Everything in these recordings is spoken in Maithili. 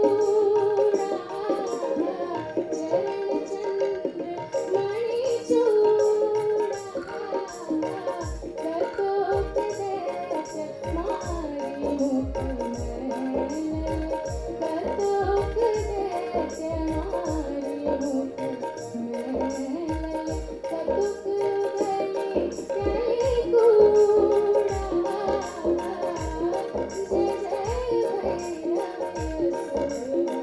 चूड़ा, चरण चंद्र मणि चूड़ा, कतोक दैत्य मारी मुख मैले, कतोक दैत्य मारी मुख मैले, कतोक बलि कलि कूड़ा, जय जय भैरव असुर।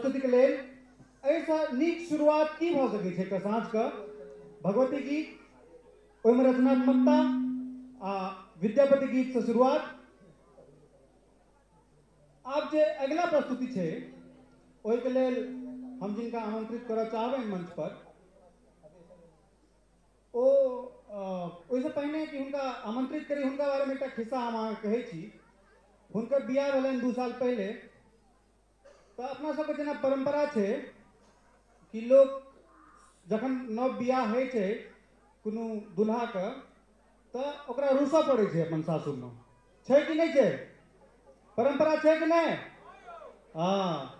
प्रस्तुतिके लेल। एहिसँ नीक शुरुआत की भऽ सकै छै एकटा साँझके? भगवती गीत, ओहिमे रचनात्मकता आ विद्यापति गीतसँ शुरुआत। आब जे अगिला प्रस्तुति छै ओहिके लेल हम जिनका आमंत्रित करऽ चाहबनि मंच पर, ओ ओहिसँ पहिने कि हुनका आमंत्रित करी, हुनका बारेमे एकटा खिस्सा हम अहाँके कहै छी। हुनकर बियाह भेलनि 2 साल पहिले। तऽ अपना सबके जेना परम्परा छै कि लोक जखन नव बियाह होइ छै कोनो दुल्हाके तऽ ओकरा रूसऽ पड़ै छै अपन सासुरमे, छै कि नहि छै? परम्परा छै कि नहि? हँ।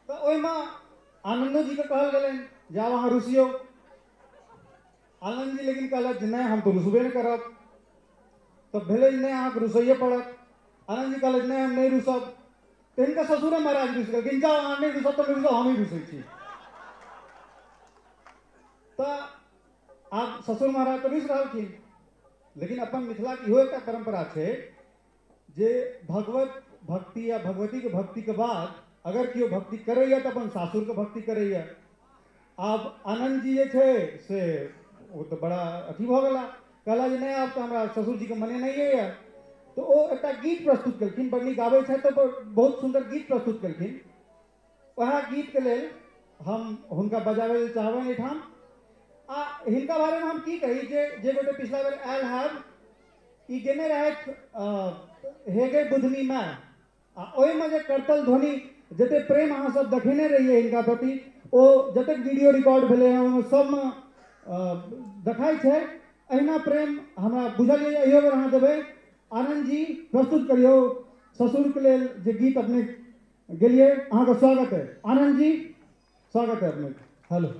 तऽ ओहिमे आनन्दो जीके कहल गेलनि जे आब अहाँ रुसियौ। आनन्द जी लेकिन कहलथि जे नहि, हम तऽ रुसबे नहि करब। तऽ भेलै नहि, अहाँके रुसैए पड़त। आनन्द जी कहलथि नहि, हम नहि रुसब। तऽ हिनका ससुरे महाराज रुसि गेलखिन, जाउ अहाँ नहि रुसब तऽ नहि रुसब, हमही रुसै छी। तऽ आब ससुर महाराज तऽ रुसि रहलखिन, लेकिन अपन मिथिलाके इहो एकटा परम्परा छै जे भगवत भक्ति या भगवतीके भक्तिके बाद अगर केओ भक्ति करैए तऽ अपन सासुरके भक्ति करैए। आब आनन्द जी जे छै से ओ तऽ बड़ा अथी भऽ गेला, कहला जे नहि, आब तऽ हमरा ससुरजीके मनेनाइए यऽ। तऽ ओ एकटा गीत प्रस्तुत केलखिन, बड़ नीक गाबै छथि, तऽ बहुत सुन्दर गीत प्रस्तुत केलखिन। वएह गीतके लेल हम हुनका बजाबै लेल चाहबनि एहिठाम। आ हिनका बारेमे हम की कही जे जे गोटे पिछला बेर आयल हैब, ई गेने रहथि हे गे बुधनी माय, आ ओहिमे जे करतल ध्वनि जते प्रेम अहाँ सब देखेने रहियै हिनका प्रति, ओ जतेक वीडियो रिकॉर्ड भेलै हँ ओहिमे सबमे देखाइ छै। अहिना प्रेम हमरा बुझल यऽ इहो बेर अहाँ देबै। आनन्द जी प्रस्तुत करियौ ससुरके लेल जे गीत अपने गेलियै। अहाँके स्वागत है आनन्द जी, स्वागत है अपने। हेलो।